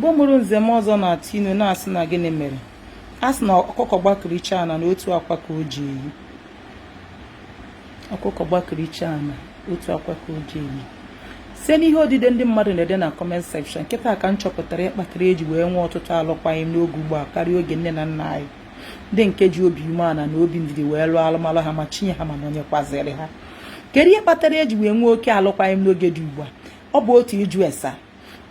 Igbo mụrụ nze mụọ ọzọ na-atụ inu na-asị na gịnị mere a sị na ọkụkọ gbakiricha ana na otu akwa ka o ji eyi. Ọkụkọ gbakiricha ana, otu akwa ka o ji eyi. Site n'ihe odide ndị mmadụ na-ede na comment section kịta ka m chọpụtara ihe kpatara eji wee nwee ọtụtụ alụkwaghịm n'oge ugbu a karịa oge nne na nna anyị ndị nke ji obi umeala na obi ndidi wee lụọ alụmalụ ha ma chinye ha ma nọnyekwazịrị ha. Kedu ihe kpatara eji wee nwee oke alụkwaghịm n'oge dị ugbu a? Ọ bụ otu ịjụ esa.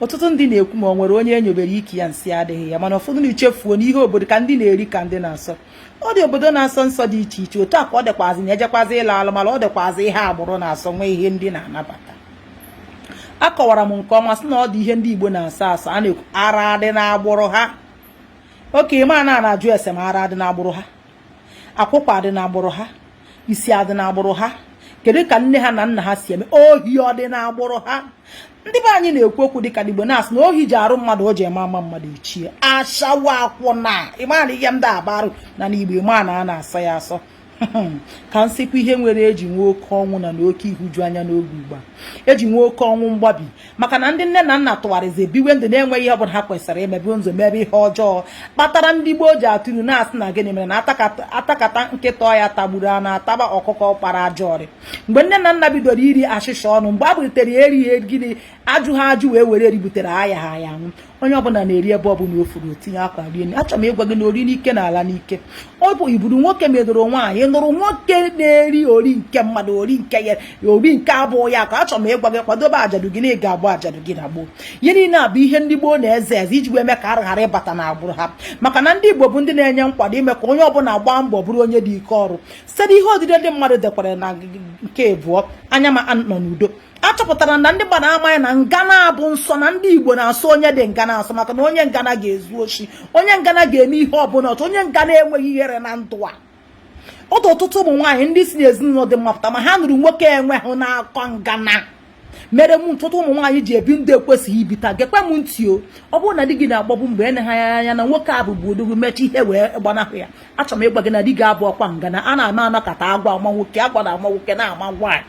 Ọtụtụ ndị na-ekwu ma ọ nwere onye enyobere iki ya nsị adịghị ya, mana ụfọdụ na-echefuo na ihe obodo ka ndị na-eri ka ndị na-asọ. Ọ dị obodo na-asọ nsọ dị iche iche, otu a ka ọ dịkwazị na ejekwazi ịlụ alụmalụ, ọ dịkwazị ihe agbụrụ na-asọ nwee ihe ndị na-anabata. Akọwara m nke ọma sị na ọ dị ihe ndị Igbo na-asọ asọ, a na-ekwu ara adị n'agbụrụ ha. Oke ịma na na-ajụ ese ma ara adị n'agbụrụ ha, akwụkwọ adị n'agbụrụ ha, isi adị n'agbụrụ ha, kedu ka nne ha na nna ha si eme, ohi ọ dị n'agbụrụ ha. Ndị be anyị na-ekwu okwu dịka Igbo na-asị na ohi ji arụ mmadụ o ji eme ama mmadụ echie ashawo akwụna. Ịma na ihe ndị abarụ na n'Igbo, ịma na a na-asọ ya asọ. Ka m sịkwa ihe nwere eji nwee oke ọnwụ na oke ihuju anya n'oge ugbu a, eji nwee oke ọnwụ mgbabi, maka na ndị nne na nna tụgharịzi ebiwe ndụ na-enweghị ihe ọbụla ha kwesịrị ime, bụ nzọ mebe ihe ọjọọ kpatara ndị gboo ji atụ ilu na-asị na gịnị mere na atakata nkịta ọya tagburu anụ ataba ọkụkọ kpara ajọ ọrị. Mgbe nne na nna bidoro iri ashịsha ọnụ, mgbe a butere erighị gịnị ajụ ha ajụ wee were eributere aya ha ya anwụ. Onye ọbụla na-eri ebe ọbụla o furu otinye akwa rie. Achọrọ m ịgwa gị na ori n'ike na ala n'ike. Ọ bụ iburu nwoke medoro nwaanyị nụrụ nwoke na-eri ori nke mmadụ, ori nke ya, ori nke abụọ ya ka achọrọ m ịgwa gị, kwadobe ajadu gị na ị ga-agba ajadu gị na gboo. Ihe niile a bụ ihe ndị gboo na-eze eze iji wee mee ka arụ ghara ịbata n'agbụrụ ha, maka na ndị Igbo bụ ndị na-enye nkwado ime ka onye ọbụla gbaa mbọ bụrụ onye dị ike ọrụ. Site n'ihe odide ndị mmadụ dekwara na nke abụọ anya ma nọ n'udo, achọpụtara na ndị mmadụ amaghị na ngana abụ nsọ, na ndị Igbo na-asọ onye dị ngana asọ, maka na onye ngana ga-ezu oshi, onye ngana ga-eme ihe ọbụla ọtụ, onye ngana enweghị ihere na ndụ a. Ọtụ ọtụtụ ụmụ nwaanyị ndị si n'ezinụlọ dị mma pụta ma ha nụrụ nwoke enweghị na-akọ ngana mere m ọtụtụ ụmụ nwaanyị ji ebi ndụ ekwesịghị ibita. Gekwe m ntị o, ọ bụrụ na di gị na-agbagbu mgbe eneghị anya na nwoke a bụbu odogwu mechaa ihe wee gbanahụ ya, achọrọ m ịgwa gị na di gị abụ ọkwa ngana. A na-ama anakọta agwa ama nwoke, agwa na-ama nwoke na-ama nwaanyị.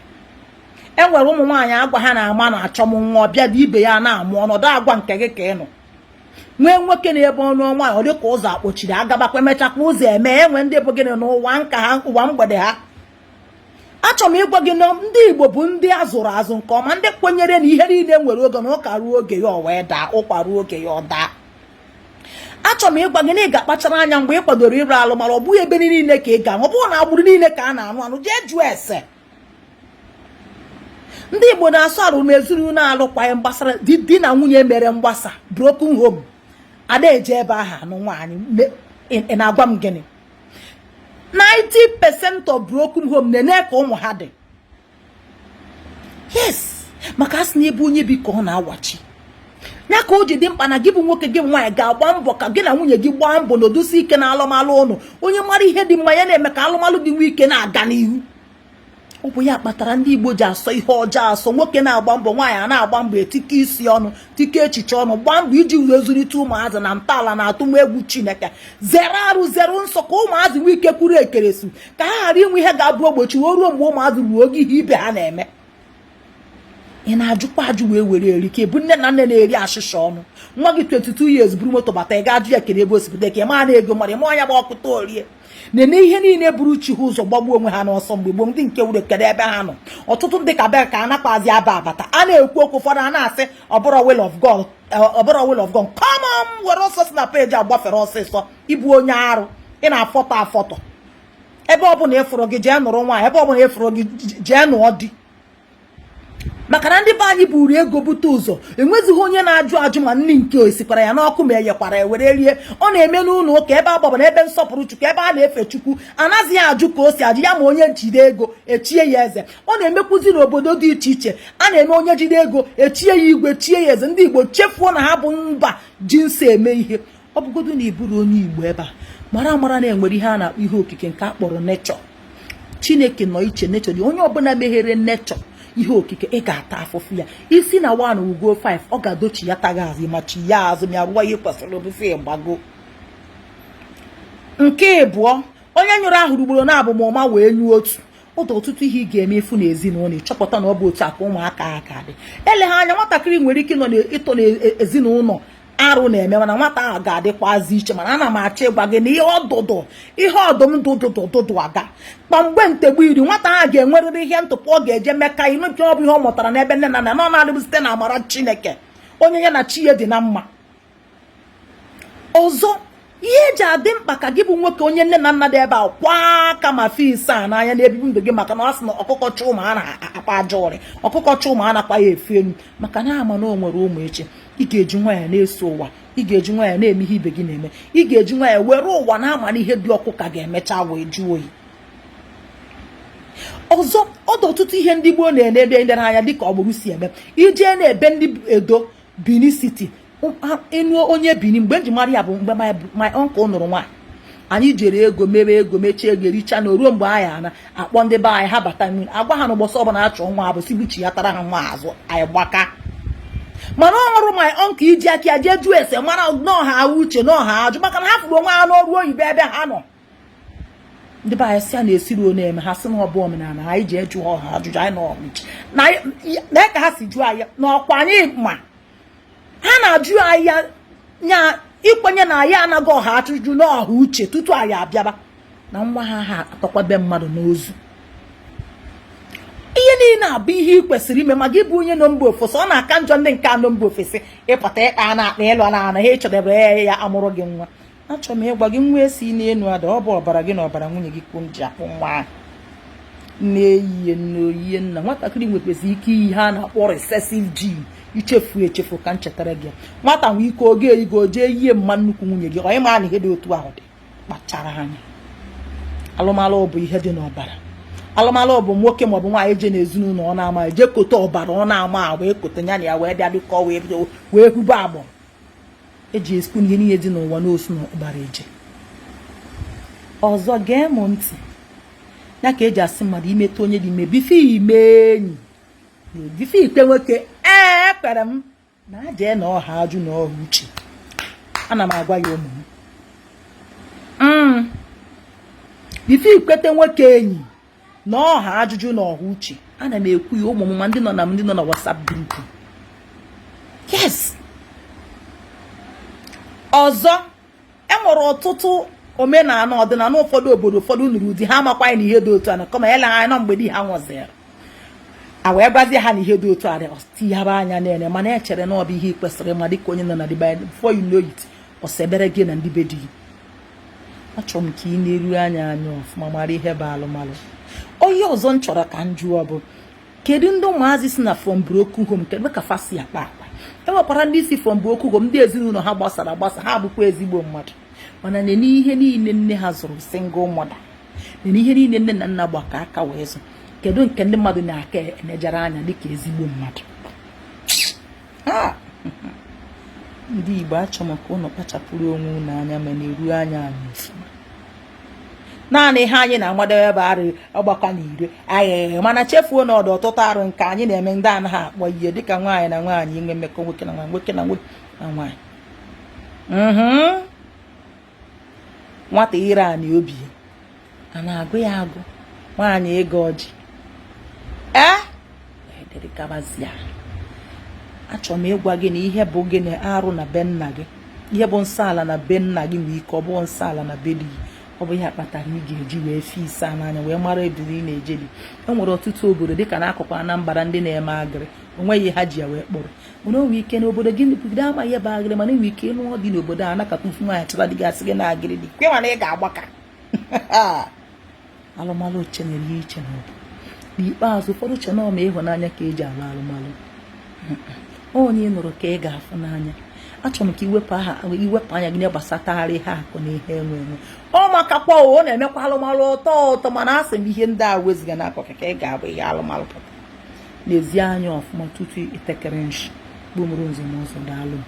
E nwere ụmụ nwaanyị agwa ha na-ama na-achọ m nwa ọbịa dị ibe ya na-amụ ọnọdụ agwa nke gị ka ị nọ nwee nwoke na-ebe ọnụ nwaanyị ọ dị ka ụzọ akpọchiri agabakwa emechakwa ụzọ eme. Enwe ndị bụ gịnị n'ụwa nka ha, ụwa mgbede ha. Achọrọ m ịgwa gị na ndị Igbo bụ ndị a zụrụ azụ nke ọma, ndị kwenyere na ihe niile nwere oge, na ụka ruo oge ya ọ wee daa, ụkwa ruo oge ya ọ daa. Achọrọ m ịgwa gị na ị ga-akpachara anya mgbe ị kwadoro ịrụ alụmalụ. Ọ bụghị ebe niile ka ị ga, ọ bụghị na agbụrụ niile ka a na-anụ anụ. Jee jụọ ese. Ndị Igbo na-asụ arụ ma ezinụlọ alụkwaghị gbasara di na nwunye mere mgbasa, broken home, ada eje ebe ahụ anụ nwaanyị. Ị na-agwa m gịnị? 90% of broken home na-ene ka ụmụ ha dị. Yes, maka asị na ebe onye bi ka ọ na-awachi ya ka o ji dị mkpa na gị bụ nwoke, gị nwaanyị ga-agba mbọ ka gị na nwunye gị gbaa mbọ n'odosi ike na alụmalụ ụnụ. Onye mara ihe dị mma ya na-eme ka alụmalụ gị nwee ike na-aga n'ihu. Ọ bụ ya kpatara ndị Igbo ji asọ ihe ọjọọ asọ. Nwoke na-agba mbọ, nwaanyị a na-agba mbọ, etike isi ọnụ, tike echiche ọnụ, gbaa mbọ iji wee zụlite ụmụazị na ntọala na atụmegwu Chineke, zere arụ, zere nsọ, ka ụmụazị nwee ike kwuru ekeresu, ka ha ghara inwe ihe ga-abụ ogbochi o ruo mgbe ụmụazị ruo oge ihe ibe ha na-eme. Ị na-ajụkwa ajụ wee were eri ka ebu nne na nne na-eri ashịsha ọnụ. Nwa gị 22 years buru moto bata, ị ga-ajụ ya kere ebe o si pụta, ka ị maa na ego mmadụ ịma ya gba ọkụta orie na-ene ihe niile buru chi ha ụzọ gbagbuo onwe ha n'ọsọ mgbe gboo. Ndị nke wuru kedu ebe ha nọ? Ọtụtụ ndị ka bịa ka anakwazi aba abata, a na-ekwu okwu, ụfọdụ a na-asị ọbụrụ will of God, ọbụrụ will of God. Come on, were ọsọ si na peji a gbafere ọsịsọ. Ịbụ onye arụ, ị na-afọtọ afọtọ. Ebe ọbụla ịfụrụ gị jee nụrụ nwaanyị, ebe ọbụla ịfụrụ gị jee nụọ di, maka na ndị be anyị buru ego bute ụzọ, enwezighị onye na-ajụ ajụ ma nri nke esikwara ya n'ọkụ ma enyekwara ya were rie. Ọ na-eme n'ụlọ ụka ebe a gbabara ebe nsọpụrụ Chukwu, ebe a na-efe Chukwu, anaghịzi ajụ ka o si ajụ ya ma onye jide ego echie ya eze. Ọ na-emekwuzi n'obodo dị iche iche, a na-eme onye jide ego echie ya igwe, chie ya eze. Ndị Igbo chefuo na ha bụ mba ji nsọ eme ihe. Ọ bụgodu na ị bụrụ onye Igbo ebe a, mara amara na enwere ihe a na-akpọ ihe okike nke a kpọrọ nature. Chineke nọ iche, nature dị. Onye ọbụla meghere nature, ihe okike, ị ga-ata afụfụ ya. Isi na 1 ugo 5, ọ ga-adochi ya taghị azụ ma chi ya azụ ma ya rụọ ihe kwesịrị obufe gbago. Nke ịbụọ, onye nyụrụ ahụrụ ugboro na-abụ ma ụma wee nyụọ otu ụdọ. Ọtụtụ ihe ị ga-eme efu n'ezinụlọ, ịchọpụta na ọ bụ otu a ka ụmụaka aka dị. Eleghị anya nwatakịrị nwere ike ịnọ ịtọ n'ezinụlọ Arụ na-eme, mana nwata ahụ ga-adịkwazi iche. Mana ana m achọ ịgwa gị na ihe ọdụdụ, ihe ọdụm dụdụdụ dụdụ aga kpamgbe ntegbu iri, nwata ahụ ga-enwerịrị ihe ntụpọ ọ ga-eje meka imepe. Ọ bụ ihe ọ mụtara n'ebe nne na nna na ọ na-adịbụ site na amara Chineke, onye ya na chi ya dị na mma. Ọzọ, ihe eji adị mkpa ka gị bụ nwoke, onye nne na nna dị ebe a, kwa aka ma fee ise a n'anya na-ebibi ndụ gị, maka na ọ sị na ọkụkọ chụ ụmụ a na-akpa aja ụrị, ọkụkọ chụ ụmụ a nakwa ya efu elu, maka na ama na o nwere ụmụ echi. Ị ga-eji nwa ya na-eso ụwa, ị ga-eji nwa ya na-eme ihe ibe gị na-eme, ị ga-eji nwa ya were ụwa na-ama na ihe dị ọkụ ka ga-emecha wee jụọ oyi. Ọzọ, ọdụ ọtụtụ ihe ndị gboo na-ene ebe ndị anya dịka ọgbụrụ si eme. Ijee na-ebe ndị Edo, Benin City, ịnụ onye Benin, mgbe m ji mara ya bụ mgbe my uncle nụrụ nwaanyị. Anyị jere ego mewe ego, mechie ego, ericha na oruo mgbe anyị na akpọ ndị be anyị ha bata mmiri, agwa ha n'ụbọchị ọbụla achọ nwa abụ si ya tara ha nwa azụ anyị gbaka. Mana ọ ọrụ my uncle iji aka ya jee jụọ ese mara n'ọha uche n'ọha ajụ, maka na ha fụrụ onwe ha n'ọrụ oyibo ebe ha nọ. Ndị be anyị si a na-esiri na-eme ha sị na ọ bụ omenala anyị ji ejụ ọha ajụjụ anyị na ka ha si jụọ anyị na ọkwa anyị ma ha na-ajụ anyị ya nya ikwenye na anyị anaghị ọha ajụjụ n'ọha uche tutu anyị abịaba na nwa ha ha atọkwabe mmadụ n'ozu. Ihe niile abụ ihe ị kwesịrị ime ma gị bụ onye nọ mba ofesi. Ọ na-aka njọ ndị nke anọ mba ofesi ịpụta ịkpa na akpa ịlụ na ana ha ịchọdebe ya amụrụ gị nwa. Achọrọ m ịgwa gị, nwa esi n'elu ada, ọ bụ ọbara gị na ọbara nwunye gị kwụ m ji akpụ nwa ahụ. Nne eyie, nne oyie nna. Nwatakịrị nwekwesị ike iyi ihe a na-akpọ recessive gene. Ichefu echefu ka m chetara gị, nwata nwee ike oge eyigo jee yie mma nnukwu nwunye gị. Onye ma na ihe dị otu ahụ dị, kpachara anya. Alụmalụ bụ ihe dị n'ọbara. Alụmalụ bụ nwoke maọbụ nwaanyị je n'ezinụlọ ọ na-ama, eje kote ọbara ọ na-ama, wee kote ya na ya wee bịa dịkọ wee hube agbụrụ eji esikwu ihe niile dị n'ụwa n'osu na ọbara eje. Ọzọ, gee m ntị, ya ka eji asị mmadụ imeta onye dị ime before ime enyi, before ikpe nwoke. Ee, ekpere m na jee na ọha ajụ na ọha uche. Ana m agwa ya ụmụ m, before ikwete nwoke enyi na ọha ajụjụ na ọha uche. Ana m ekwu ya ụmụ m, ma ndị nọ na ndị nọ na WhatsApp group. Yes. Ọzọ, enwere ọtụtụ omenala ọdịnala ụfọdụ obodo ụfọdụ nụrụ di ha amakwaghị na ihe dị otu a na kọma ele anya nọ mgbe di ha nwụziri, a wee gwazie ha na ihe dị otu a dị tinyaba anya na-ene, mana echere na ọ bụ ihe ị kwesịrị ịma dịka onye nọ na dịba. Before you know it, ọsebere gị na ndị be di gị. Achọrọ m ka ị na-eru anya anya ọfụma mara ihe bụ alụmalụ. Onye ọzọ m chọrọ ka m jụọ bụ, kedu ndị ụmụazị si na from broken home? Kedu ka fa si akpa akpa? Enwekwara ndị si from broken home, ndị ezinụlọ ha gbasara agbasa, ha bụkwa ezigbo mmadụ, mana nene ihe niile nne ha zụrụ, single mother, nene ihe niile nne na nna gbakọ aka wee zụ. Kedu nke ndị mmadụ na-aka enejere anya dịka ezigbo mmadụ? Ndị Igbo, achọ m ka ụnụ kpachapụrụ onwe unu anya ma na-eru anya anya ọfụma. Naanị ihe anyị na-amadebe ebe arụ ọgbakọ na ire aghịghị, mana chefuo na ọdụ ọtụtụ arụ nke anyị na-eme ndị anaghị akpọ ihe, dịka nwaanyị na nwaanyị inwe mmekọ, nwoke na nwaanyị, nwoke na nwoke na nwaanyị, nwata ire anị obi a na-agụ ya agụ, nwaanyị ịga ọjị ee dịrịgabazia. Achọrọ m ịgwa gị na ihe bụ gịnị arụ na be nna gị, ihe bụ nsọ ala na be nna gị nwee ike ọ bụ nsọ ala na be di gị. Ọ bụ ihe kpatara ị ga-eji wee fee ise n'anya wee mara ebili ị na-eje di. E nwere ọtụtụ obodo dịka n'akụkụ Anambra ndị na-eme agịrị, onweghị ha ji ya wee kpọrọ. Mana o nwere ike n'obodo gị nụpụgide ama ihe bụ agịrị, mana enwere ike ịnụ ọ dị n'obodo a anakọta ofu nwaanyị chọta dị gị asị gị na agịrị dị kwe, mana ị ga-agbaka. Alụmalụ uche nwere ihe iche na ọ bụ n'ikpeazụ ụfọdụ uche na ọma ịhụnanya ka eji alụ alụmalụ. Onye ị nụrụ ka ị ga-afụ n'anya. Achọrọ m ka iwepụ aha, iwepụ anya gị gbasatara ihe akụ na ihe enwe enwe. Ọ makakwa ọ na-emekwa alụmalụ ụtọ ụtọ, mana asị m ihe ndị a weziga n'akụkụ ka ị ga-abụ ihe alụmalụ pụta. N'ezie, anya ọfụma tutu itekere nshi kpomụrụ nze na ọzọ. Daalụ m.